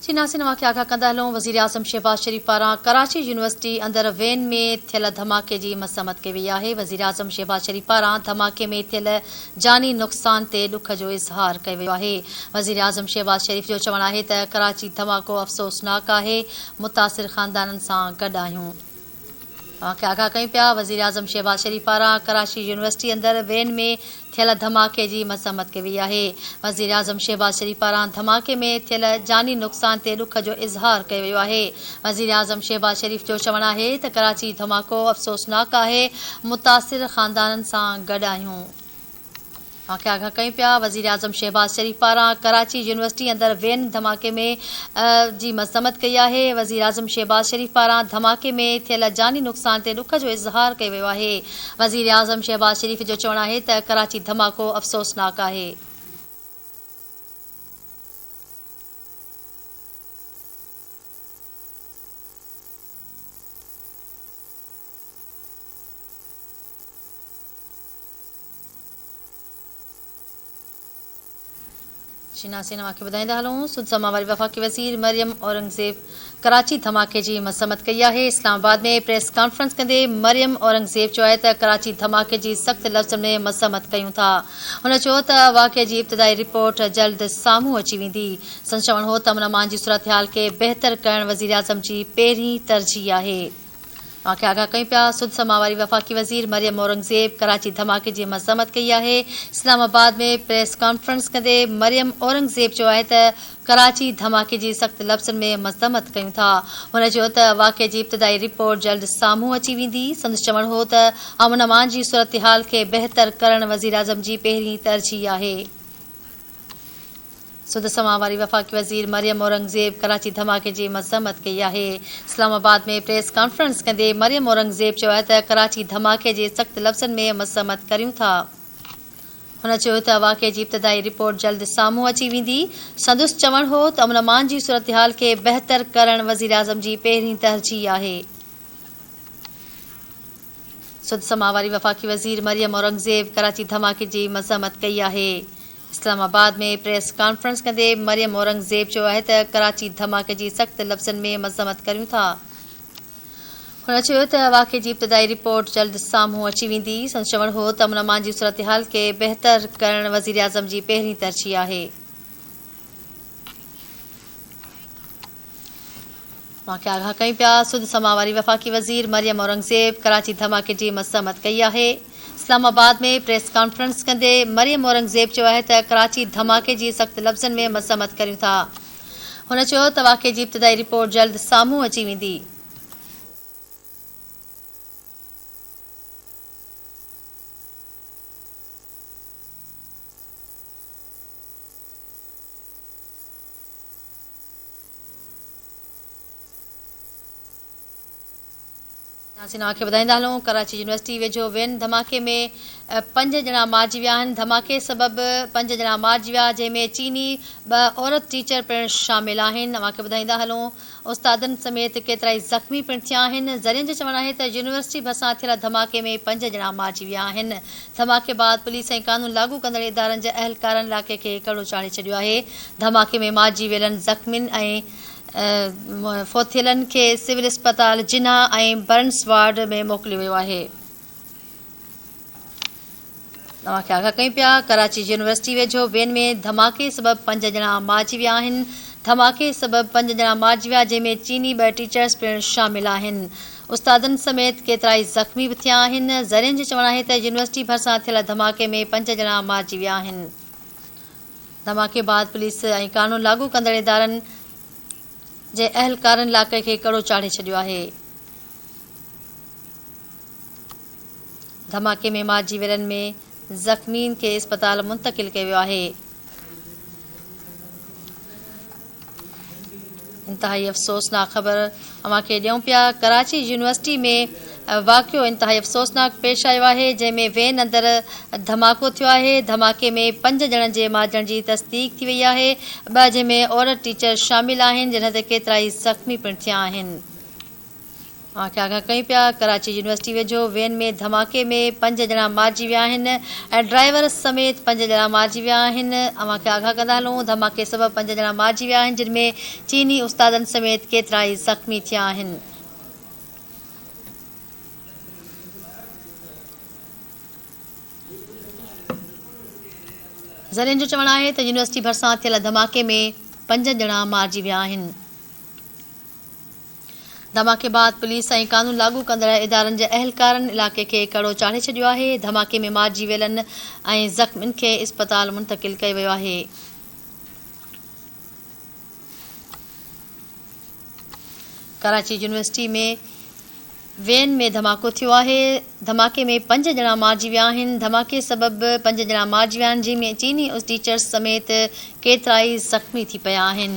چيناسين اوهان کي آگاهه ڪندا هلون وزيراعظم شهباز شريف پاران ڪراچي يونيورسٽي اندر وين ۾ ٿيل ڌماڪي جي مذمت ڪئي وئي آهي وزيراعظم شهباز شريف پاران ڌماڪي ۾ ٿيل جاني نقصان تي ڏک جو اظهار ڪيو ويو آهي وزيراعظم شهباز شريف جو چوڻ آهي ته ڪراچي ڌماڪو افسوسناڪ آهي متاثر خاندانن سان گڏ آهيون. اوهان کي آگاهه ڪيون پيا، وزيراعظم شهباز شريف پاران ڪراچي يونيورسٽي اندر وين ۾ ٿيل ڌماڪي جي مذمت ڪئي وئي آهي. وزيراعظم شهباز شريف پاران ڌماڪي ۾ ٿيل جاني نقصان تي ڏک جو اظهار ڪيو ويو آهي. وزيراعظم شهباز شريف جو چوڻ آهي ته ڪراچي ڌماڪو افسوسناڪ آهي، متاثر خاندانن سان گڏ آهيون. اوهان کي آگاهه ڪيون پيا، وزيراعظم شهباز شريف پاران ڪراچي يونيورسٽي اندر وين ڌماڪي ۾ جي مذمت ڪئي آهي، وزيراعظم شهباز شريف پاران ڌماڪي ۾ ٿيل جاني نقصان تي ڏک جو اظهار ڪيو ويو آهي، وزيراعظم شهباز شريف جو چوڻ آهي ته ڪراچي ڌماڪو افسوسناڪ آهي. شناسين اوهان کي ٻڌائيندا هلون سڌ سماء واري وفاقي وزير مريم اورنگزيب ڪراچي ڌماڪي جي مذمت ڪئي آهي اسلام آباد ۾ پريس ڪانفرنس ڪندي مريم اورنگزيب چيو آهي ته ڪراچي ڌماڪي جي سخت لفظن ۾ مذمت ڪيون ٿا هن چيو ته واقعي جي ابتدائي رپورٽ جلد سامهون اچي ويندي سندس چوڻ هو ته امن امان جي صورتحال کي بهتر ڪرڻ وزيراعظم جي پهرين ترجيح آهي. اوهان کي آگاهه ڪيون پيا، سڌ سماء واري وفاقي وزير مريم اورنگزيب ڪراچي ڌماڪي جي مذمت ڪئي آهي، اسلام آباد ۾ پريس ڪانفرنس ڪندي مريم اورنگزيب چيو آهي ته ڪراچي ڌماڪي جي سخت لفظن ۾ مذمت ڪيون ٿا، هن چيو ته واقعي جي ابتدائي رپورٽ جلد سامهون اچي ويندي، سندس چوڻ هو ته امن امان جي صورتحال کي بهتر ڪرڻ وزيراعظم جي پهرين ترجيح آهي. سڌ سماء واري وفاقي وزير مريم اورنگزيب ڪراچي ڌماڪي جي مذمت ڪئي آهي. اسلام آباد ۾ پريس ڪانفرنس ڪندي مريم اورنگزيب چيو آهي ته ڪراچي ڌماڪي جي سخت لفظن ۾ مذمت ڪريون ٿا. هن چيو ته واقعي جي ابتدائي رپورٽ جلد سامهون اچي ويندي. سندس چوڻ هو ته امن امان جي صورتحال کي بهتر ڪرڻ وزيراعظم جي پهرين ترجيح آهي. سڌ سماء واري وفاقي وزير مريم اورنگزيب ڪراچي ڌماڪي جي مذمت ڪئي آهي. اسلام آباد ۾ پريس ڪانفرنس ڪندي مريم اورنگزيب چيو آهي ته ڪراچي ڌماڪي جي سخت لفظن ۾ مذمت ڪريون ٿا. هن چيو ته واقعي جي ابتدائي رپورٽ جلد سامهون اچي ويندي. سندس چوڻ هو ته امن امان جي صورتحال کي بهتر ڪرڻ وزيراعظم جي پهرين ترجيح آهي. اوهان کي آگاهه ڪيون پيا، سڌ سماء واري وفاقي وزير مريم اورنگزيب ڪراچي ڌماڪي جي مذمت ڪئي آهي. اسلام آباد ۾ پريس ڪانفرنس ڪندي مريم اورنگزيب چيو آهي ته ڪراچي ڌماڪي جي سخت لفظن ۾ مذمت ڪريون ٿا. هن چيو ته واقعي جي ابتدائي رپورٽ جلد سامهون اچي ويندي. اسين اوهان کي ٻڌائيندا هلون ڪراچي يونيورسٽي ويجهو وين ڌماڪي ۾ پنج ڄڻا مارجي ويا آهن ڌماڪي سبب پنج ڄڻا مارجي ويا جنهن ۾ چيني ٻه عورت ٽيچر پڻ شامل آهن اوهان کي ٻڌائيندا هلون استادن سميت ڪيترائي زخمي پڻ ٿيا آهن. ذريعن جو چوڻ آهي ته يونيورسٽي ڀرسان ٿيل ڌماڪي ۾ پنج ڄڻا مارجي ويا آهن. ڌماڪي بعد پوليس ۽ قانون لاڳو ڪندڙ ادارن جي اهلڪارن علائقي کي ڪڙو چاڙهي ڇڏيو آهي. ڌماڪي ۾ مارجي ويلن زخمين ۽ فوت ٿيلن کي سول اسپتال جناح ۽ برنس وارڊ ۾ موڪليو ويو آهي. اوهان کي آگاهه ڪيون پيا، ڪراچي يونيورسٽي ويجهو وين ۾ ڌماڪي سبب پنج ڄڻا مارجي ويا آهن، ڌماڪي سبب پنج ڄڻا مارجي ويا جنهن ۾ چيني ٻه ٽيچرز پڻ شامل آهن، استادن سميت ڪيترائي زخمي به ٿيا آهن، ذريعن جو چوڻ آهي ته يونيورسٽي ڀرسان ٿيل ڌماڪي ۾ پنج ڄڻا مارجي ويا آهن، ڌماڪي بعد پوليس ۽ قانون لاڳو ڪندڙ ادارن جي اهلڪارن علائقي کي ڪڙو چاڙهي ڇڏيو آهي. ڌماڪي ۾ مارجي ويلن ۾ زخمين کي اسپتال منتقل ڪيو ويو آهي. انتهائي افسوسناڪ خبر اوهان کي ڏيون پيا ڪراچي يونيورسٽي ۾ واقعو انتهائي افسوسناڪ پيش آيو آهي جنهن ۾ وين اندر ڌماڪو ٿيو آهي ڌماڪي ۾ پنج ڄڻن جي مارجڻ جي تصديق ٿي وئي آهي ٻه جنهن ۾ عورت ٽيچر شامل آهن جڏهن ته ڪيترائي زخمي پڻ ٿيا آهن. اوهان کي آگاهه ڪيون پيا ڪراچي يونيورسٽي ويجهو وين ۾ ڌماڪي ۾ پنج ڄڻا مارجي ويا آهن ۽ ڊرائيور سميت پنج ڄڻا مارجي ويا آهن اوهان کي آگاهه ڪندا هلون ڌماڪي سبب پنج ڄڻا مارجي ويا آهن جن ۾ چيني استادن سميت ڪيترائي زخمي ٿيا آهن. ذريعن جو چوڻ آهي ته يونيورسٽي ڀرسان ٿيل ڌماڪي ۾ پنج ڄڻا مارجي ويا آهن. ڌماڪي بعد پوليس ۽ قانون لاڳو ڪندڙ ادارن جي اهلڪارن علائقي کي ڪڙو چاڙهي ڇڏيو آهي، ڌماڪي ۾ مارجي ويلن ۽ زخمين کي اسپتال منتقل ڪيو ويو آهي. ڪراچي يونيورسٽي ۾ وين ۾ ڌماڪو ٿيو آهي، ڌماڪي ۾ پنج ڄڻا مارجي ويا آهن، ڌماڪي سبب پنج ڄڻا مارجي ويا آهن جنهن ۾ چيني ٽيچرز سميت ڪيترائي زخمي ٿي پيا آهن.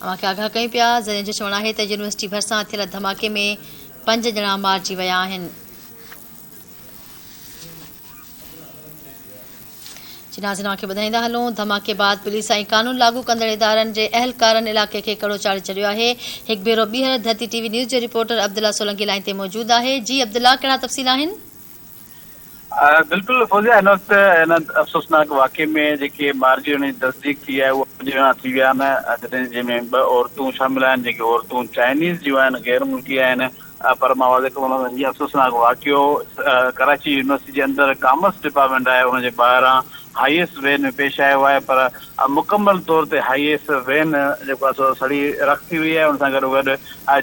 اوهان کي آگاهه ڪيون پيا، ذريعن جو چوڻ آهي ته يونيورسٽي ڀرسان ٿيل ڌماڪي ۾ پنج ڄڻا مارجي ويا آهن. جي ناظرين اوهان کي ٻڌائيندا هلون ڌماڪي بعد پوليس ۽ قانون لاڳو ڪندڙ ادارن جي اهلڪارن علائقي کي ڪڙو چاڙهي ڇڏيو آهي هڪ ڀيرو ٻيهر ڌرتي ٽي وي نيوز جو رپورٽر عبدالله سولنگي لائين تي موجود آهي جي عبدالله ڪهڙا تفصيل آهن. بلڪل فوزيا هن وقت هن افسوسناڪ واقعي ۾ جيڪي مارجي وڃڻ جي تصديق ٿي آهي اهي پنج ڄڻا ٿي ويا آهن جڏهن جنهن ۾ ٻه عورتون شامل آهن جيڪي عورتون چائنيز جون آهن غير ملڪي آهن پر مان واضح ڪندو هلان ته هي افسوسناڪ واقعو ڪراچي يونيورسٽي جي اندر ڪامرس ڊپارٽمينٽ آهي ان جي ٻاهران هائيسٽ وين ۾ پيش آيو آهي پر مڪمل طور تي هائيسٽ وين جيڪو آهي سو سڙي رک ٿي وئي آهي ان سان گڏوگڏ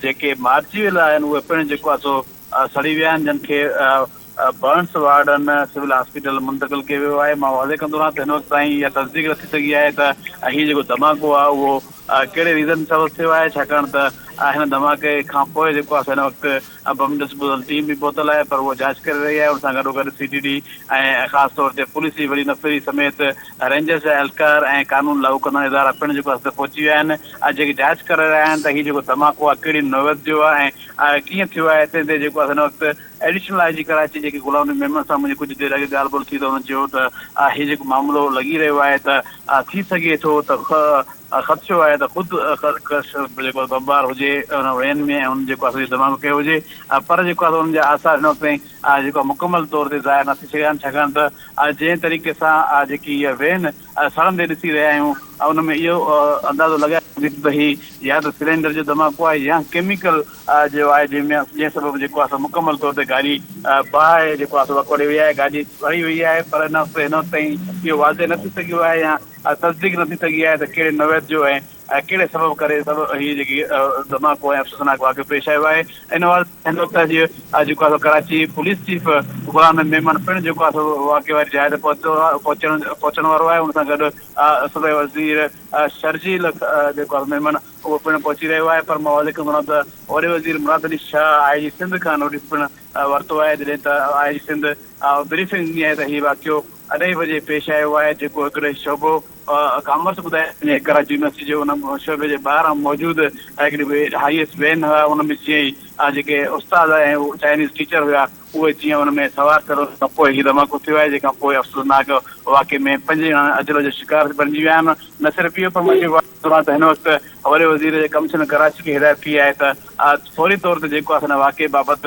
جيڪي مارجي ويل آهن اهي پڻ جيڪو آهي سو سڙي ويا آهن جن کي برنس وارڊن سول هاسپيٽل منتقل ڪيو ويو آهي مان واضح ڪندو رهان ته هن وقت تائين اها تصديق نه ٿي سگهي آهي ته هي جيڪو ڌماڪو آهي اهو ڪهڙي ريزن سبب ٿيو آهي ڇاڪاڻ ته هن ڌماڪي کان پوء جيڪو آهي سو هن وقت بم ڊسپوزل ٽيم به پهتل آهي پر اها جاچ ڪري رهي آهي ان سان گڏوگڏ سي ٽي ڊي ۽ خاص طور تي پوليس جي وڏي نفري سميت رينجرز جا اهلڪار ۽ قانون لاڳو ڪندڙ ادارا پڻ جيڪو آهي سو پهچي ويا آهن ۽ جيڪي جاچ ڪري رهيا آهن ته هي جيڪو ڌماڪو آهي ڪهڙي نوعيت جو آهي ۽ ڪيئن ٿيو آهي تنهن تي جيڪو آهي هن وقت ايڊيشنل I جي ڪراچي جيڪي غلام نبي ميمڻ سان منهنجي ڪجهه دير اڳ ڳالهه ٻولهه ٿي ته هن چيو ته هي جيڪو معاملو لڳي رهيو آهي ته ٿي سگهي ٿو ته خدشو آهي ته خود ڪش جيڪو بمبار هجي ان وين ۾ ۽ ان جيڪو آهي سو ڌماڪو ڪيو هجي پر جيڪو آهي ان جا آثار هن وقت تائين جيڪو مڪمل طور تي ظاهر نه ٿي سگهيا آهن ڇاڪاڻ ته جنهن طريقي سان جيڪي هيء وين سڙندي ڏسي رهيا آهيون ان ۾ اهو اندازو لڳائي سگهجي ٿو ته هي يا ته سلينڊر جو ڌماڪو آهي يا ڪيميڪل جو آهي جنهن ۾ جنهن سبب جيڪو آهي سو مڪمل طور تي گاڏي باهه جيڪو آهي سو وڪوڙي وئي آهي گاڏي سڙي وئي آهي پر هن وقت هن وقت تائين اهو واضح نه ٿي سگهيو آهي يا تصديق نه ٿي سگهي آهي ته ڪهڙي نوعيت جو ۽ ڪهڙي سبب ڪري سڀ هي جيڪي ڌماڪو ۽ افسوسناڪ واقعو پيش آيو آهي ان حوالي سان هن وقت اڄ جيڪو آهي سو ڪراچي پوليس چيف غلام نبي ميمڻ پڻ جيڪو آهي سو واقعي واري جاء تي پهتو پهچڻ پهچڻ وارو آهي ان سان گڏ صوبائي وزير شرجيل جيڪو آهي ميمڻ اهو پڻ پهچي رهيو آهي پر مان واضح ڪندو رهان ته وڏي وزير مراد علي شاهه آء جي سنڌ کان نوٽيس پڻ ورتو آهي جڏهن ته آء جي سنڌ بريفنگ ڏني آهي ته هي واقعو اڍائي بجي پيش آيو آهي جيڪو هڪڙي شعبو ڪامرس ٻڌايو وڃي ڪراچي يونيورسٽي جي ان شعبي جي ٻاهران موجود هڪڙي هائيسٽ وين هئا ان ۾ جيئن ئي جيڪي استاد ۽ چائنيز ٽيچر هيا اهي جيئن ان ۾ سوار ٿيل ان کان پوء هي ڌماڪو ٿيو آهي جنهن کان پوء افسوسناڪ واقعي ۾ پنج ڄڻا اجل جو شڪار بڻجي ويا آهن نه صرف اهو پر مان اهو به ته هن وقت وڏي وزير جي ڪمشنر ڪراچي کي هدايت ڪئي آهي ته فوري طور تي جيڪو آهي سو ان واقعي بابت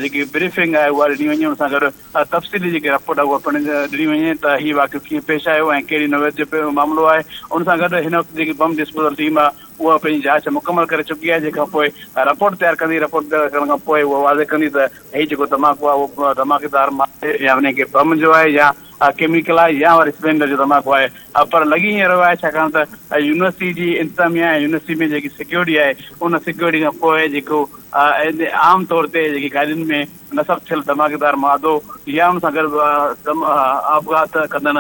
جيڪي بريفنگ آهي اها ڏني وڃي ان سان گڏ تفصيلي جيڪي رپورٽ آهي اها پڻ ڏني وڃي ته هي واقعو ڪيئن پيش آيو ۽ ڪهڙي نوعيت جو معاملو آهي ان سان گڏ هن وقت جيڪي بم ڊسپوزل ٽيم آهي اها پنهنجي جاچ مڪمل ڪري چڪي آهي جنهن کان پوء رپورٽ تيار ڪندي رپورٽ تيار ڪرڻ کان پوء اها واضح ڪندي ته هي جيڪو ڌماڪو آهي اهو ڌماڪيدار مادي يا ان کي بم جو آهي يا ڪيميڪل آهي يا وري سلينڊر جو ڌماڪو آهي پر لڳي ائين رهيو آهي ڇاڪاڻ ته يونيورسٽي جي انتظاميا ۽ يونيورسٽي ۾ جيڪي سيڪيورٽي آهي ان سيڪيورٽي کان پوء جيڪو عام طور تي جيڪي گاڏين ۾ نصب ٿيل ڌماڪيدار مادو يا ان سان گڏ آپگهات ڪندڙ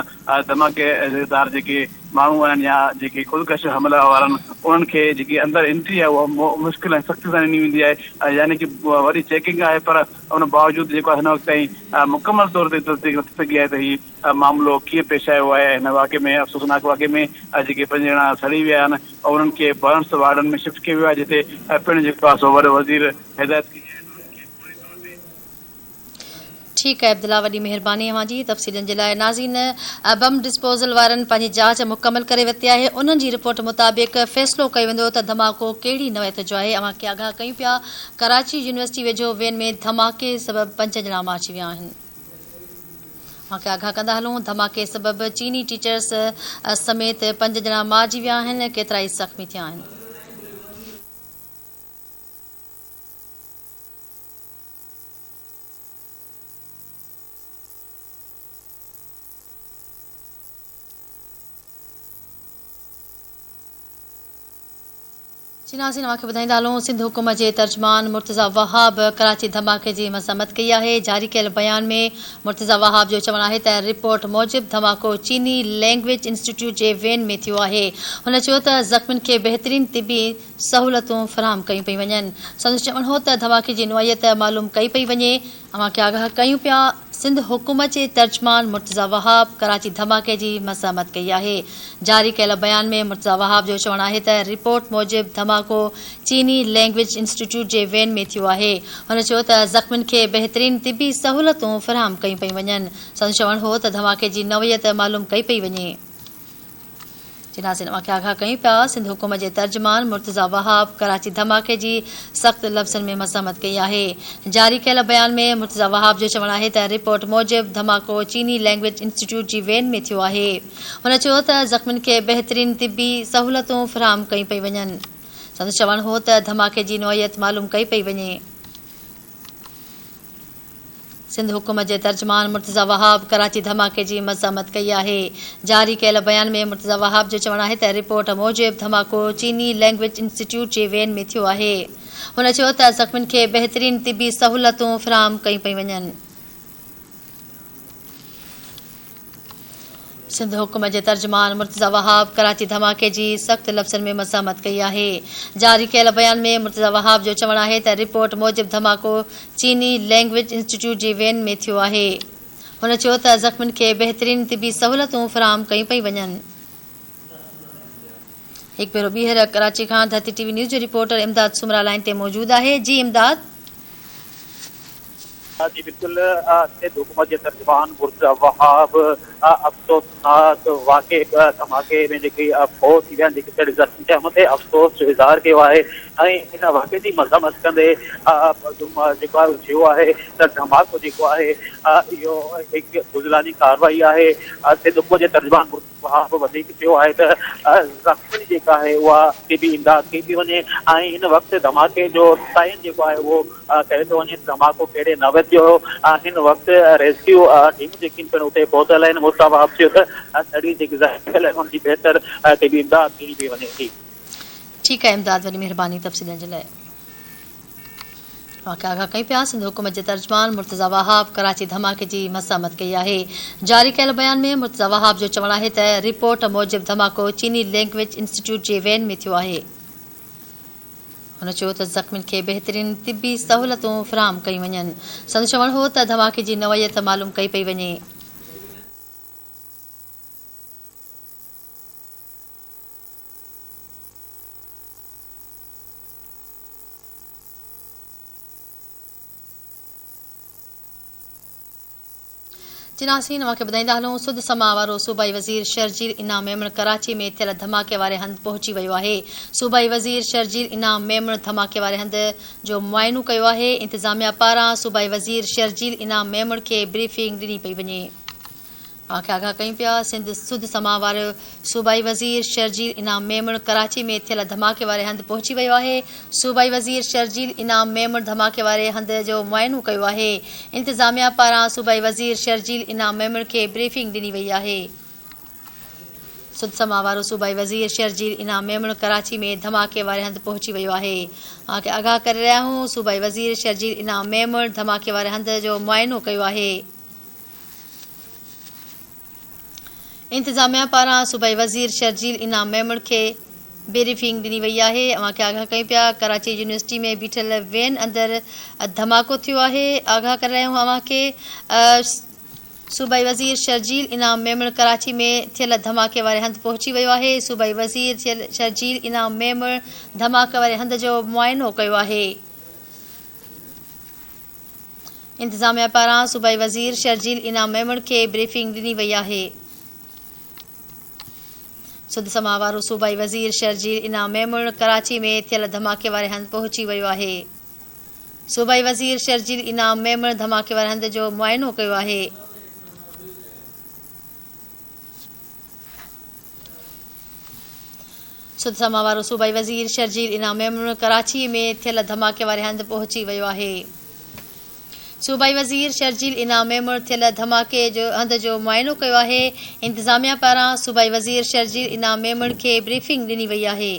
ڌماڪيدار جيڪي ماڻهو آهن يا جيڪي خودڪش حمله وارن انهن کي جيڪي اندر انٽري آهي اها مشڪل ۽ سختي سان ڏني ويندي آهي يعني ڪي وڏي چيڪنگ آهي پر ان باوجود جيڪو آهي هن وقت تائين مڪمل طور تي تصديق نه ٿي سگهي آهي ته هي معاملو ڪيئن پيش آيو آهي ۽ هن واقعي ۾ افسوسناڪ واقعي ۾ جيڪي پنج ڄڻا سڙي ويا آهن انهن کي برنس وارڊن ۾ شفٽ ڪيو ويو آهي جتي پڻ جيڪو آهي سو وڏو وزير هدايت ڪئي آهي ته انهن کي فوري طور تي. ٺيڪ آهي عبدالله وڏي مهرباني اوهان جي تفصيلن جي لاء ناظرين بم ڊسپوزل وارن پنهنجي جاچ مڪمل ڪري ورتي آهي انهن جي رپورٽ مطابق فيصلو ڪيو ويندو ته ڌماڪو ڪهڙي نوعيت جو آهي اوهان کي آگاهه ڪيون پيا ڪراچي يونيورسٽي ويجهو وين ۾ ڌماڪي سبب پنج ڄڻا مارجي ويا آهن اوهان کي آگاهه ڪندا هلون ڌماڪي سبب چيني ٽيچرس سميت پنج ڄڻا مارجي ويا آهن ڪيترائي زخمي ٿيا آهن. جي ناظرين اوهان کي ٻڌائيندا هلون سنڌ حڪومت جي ترجمان مرتضيٰ وهاب ڪراچي ڌماڪي جي مذمت ڪئي آهي جاري ڪيل بيان ۾ مرتضيٰ وهاب جو چوڻ آهي ته رپورٽ موجب ڌماڪو چيني لينگويج انسٽيٽيوٽ جي وين ۾ ٿيو آهي هن چيو ته زخمين کي بهترين طبي سهولتون فراهم ڪيون پيون وڃن. سندس چوڻ هو ته ڌماڪي جي نوعيت معلوم ڪئي پئي وڃي، اوهان کي آگاهه ڪيون پيا، سنڌ حڪومت جي ترجمان مرتضيٰ وهاب ڪراچي ڌماڪي جي مذمت ڪئي آهي. جاري ڪيل بيان ۾ مرتضيٰ وهاب جو چوڻ آهي ته رپورٽ موجب ڌماڪو چيني لينگويج انسٽيٽيوٽ جي وين ۾ ٿيو آهي. هن چيو ته زخمين کي بهترين طبي سهولتون فراهم ڪيون پيون وڃن. سندس چوڻ هو ته ڌماڪي جي نوعيت معلوم ڪئي پئي وڃي. جي ناظرين اوهان کي آگاهه ڪيون پيا سنڌ حڪومت جي ترجمان مرتضيٰ وهاب ڪراچي ڌماڪي جي سخت لفظن ۾ مذمت ڪئي آهي جاري ڪيل بيان ۾ مرتضيٰ وهاب جو چوڻ آهي ته رپورٽ موجب ڌماڪو چيني لينگويج انسٽيٽيوٽ جي وين ۾ ٿيو آهي هن چيو ته زخمين کي بهترين طبي سهولتون فراهم ڪيون پيون وڃن سندس چوڻ هو ته ڌماڪي جي نوعيت معلوم ڪئي پئي وڃي. سنڌ حڪومت جي ترجمان مرتضيٰ وهاب ڪراچي ڌماڪي جي مذمت ڪئي آهي. جاري ڪيل بيان ۾ مرتضيٰ وهاب جو چوڻ آهي ته رپورٽ موجب ڌماڪو چيني لينگويج انسٽيٽيوٽ جي وين ۾ ٿيو آهي. هن چيو ته زخمين کي بهترين طبي سهولتون فراهم ڪيون پيون وڃن. سنڌ حڪومت جي ترجمان مرتضيٰ وهاب ڪراچي ڌماڪي جي سخت لفظن ۾ مذمت ڪئي آهي. جاري ڪيل بيان ۾ مرتضيٰ وهاب جو چوڻ آهي ته رپورٽ موجب ڌماڪو چيني لينگويج انسٽيٽيوٽ جي وين ۾ ٿيو آهي. هن چيو ته زخمين کي بهترين طبي سهولتون فراهم ڪيون پيون وڃن. هڪ ڀيرو ٻيهر ڪراچي کان ڌرتي ٽي وي نيوز جو رپورٽر امداد سومرا لائين تي موجود آهي جي امداد. جي بلڪل سنڌ حڪومت جي ترجمان مرتضيٰ وهاب افسوسناڪ واقعي ڌماڪي ۾ جيڪي فوت ٿي ويا آهن جيڪي سڙي زخمي ٿيا ان تي افسوس جو اظهار ڪيو آهي ۽ ان واقعي جي مذمت ڪندي جيڪو آهي چيو آهي ته ڌماڪو جيڪو آهي اهو هڪ بزدلاني ڪارروائي آهي سنڌ حڪومت جي ترجمان وهاب وڌيڪ چيو آهي ته زخمين جيڪا آهي اها طبي امداد ڪئي پئي وڃي ۽ هن وقت ڌماڪي جو تعين جيڪو آهي اهو ڪيو پيو وڃي ته ڌماڪو ڪهڙي نوعيت جو هو هن وقت ريسڪيو ٽيمون جيڪي پڻ اتي پهتل آهن مرتضيٰ وهاب چيو ته سڙي جيڪي زخمي ٿيل آهن انهن جي بهتر طبي امداد ڪئي پئي وڃي ٿي. ٺيڪ آهي امداد وڏي مهرباني تفصيلن جي لاء. اوهان کي آگاهه ڪيون پيا سنڌ حڪومت جي ترجمان مرتضيٰ وهاب ڪراچي ڌماڪي جي مذمت ڪئي آهي جاري ڪيل بيان ۾ مرتضيٰ وهاب جو چوڻ آهي ته رپورٽ موجب ڌماڪو چيني لينگويج انسٽيٽيوٽ جي وين ۾ ٿيو آهي هن چيو ته زخمين کي بهترين طبي سهولتون فراهم ڪيون وڃن سندس چوڻ هو ته ڌماڪي جي نوعيت معلوم ڪئي پئي وڃي. چناسين اوهان کي ٻڌائيندا هلون سڌ سماء وارو صوبائي وزير شرجيل انعام ميمڻ ڪراچي ۾ ٿيل ڌماڪي واري هنڌ پهچي ويو آهي صوبائي وزير شرجيل انعام ميمڻ ڌماڪي واري هنڌ جو معائنو ڪيو آهي انتظاميا پاران صوبائي وزير شرجيل انعام ميمڻ کي بريفنگ ڏني پئي وڃي. اوهان کي آگاهه ڪيون پيا، سنڌ سڌ سماء وارو صوبائي وزير شرجيل انعام ميمڻ ڪراچي ۾ ٿيل ڌماڪي واري هنڌ پهچي ويو آهي، صوبائي وزير شرجيل انعام ميمڻ ڌماڪي واري هنڌ جو معائنو ڪيو آهي، انتظاميا پاران صوبائي وزير شرجيل انعام ميمڻ کي بريفنگ ڏني وئي آهي. سڌ سماء وارو صوبائي وزير شرجيل انعام ميمڻ ڪراچي ۾ ڌماڪي واري هنڌ پهچي ويو آهي، اوهان کي آگاهه ڪري رهيا آهيون، صوبائي وزير شرجيل انعام ميمڻ ڌماڪي واري هنڌ جو معائنو ڪيو آهي. انتظاميا پاران صوبائي وزير شرجيل انعام ميمڻ کي بريفنگ ڏني وئي آهي اوهان کي آگاهه ڪيون پيا ڪراچي يونيورسٽي ۾ بيٺل وين اندر ڌماڪو ٿيو آهي آگاهه ڪري رهيا آهيون اوهان کي صوبائي وزير شرجيل انعام ميمڻ ڪراچي ۾ ٿيل ڌماڪي واري هنڌ پهچي ويو آهي صوبائي وزير شرجيل انعام ميمڻ ڌماڪي واري هنڌ جو معائنو ڪيو آهي. انتظاميا پاران صوبائي وزير شرجيل انعام ميمڻ کي بريفنگ ڏني وئي آهي. سڌ سماء وارو صوبائي وزير شرجيل انعام ميمڻ ڪراچي ۾ ٿيل ڌماڪي واري هنڌ پهچي ويو آهي. صوبائي وزير شرجيل انعام ميمڻ ڌماڪي واري هنڌ جو معائنو ڪيو آهي. سڌ سماء وارو صوبائي وزير شرجيل انعام ميمڻ ڪراچي ۾ ٿيل ڌماڪي واري هنڌ پهچي ويو آهي. صوبائي وزير شرجيل انعام ميمڻ ٿيل ڌماڪي جو هنڌ جو معائنو ڪيو آهي. انتظاميا پاران صوبائي وزير شرجيل انعام ميمڻ کي بريفنگ ڏني وئي آهي.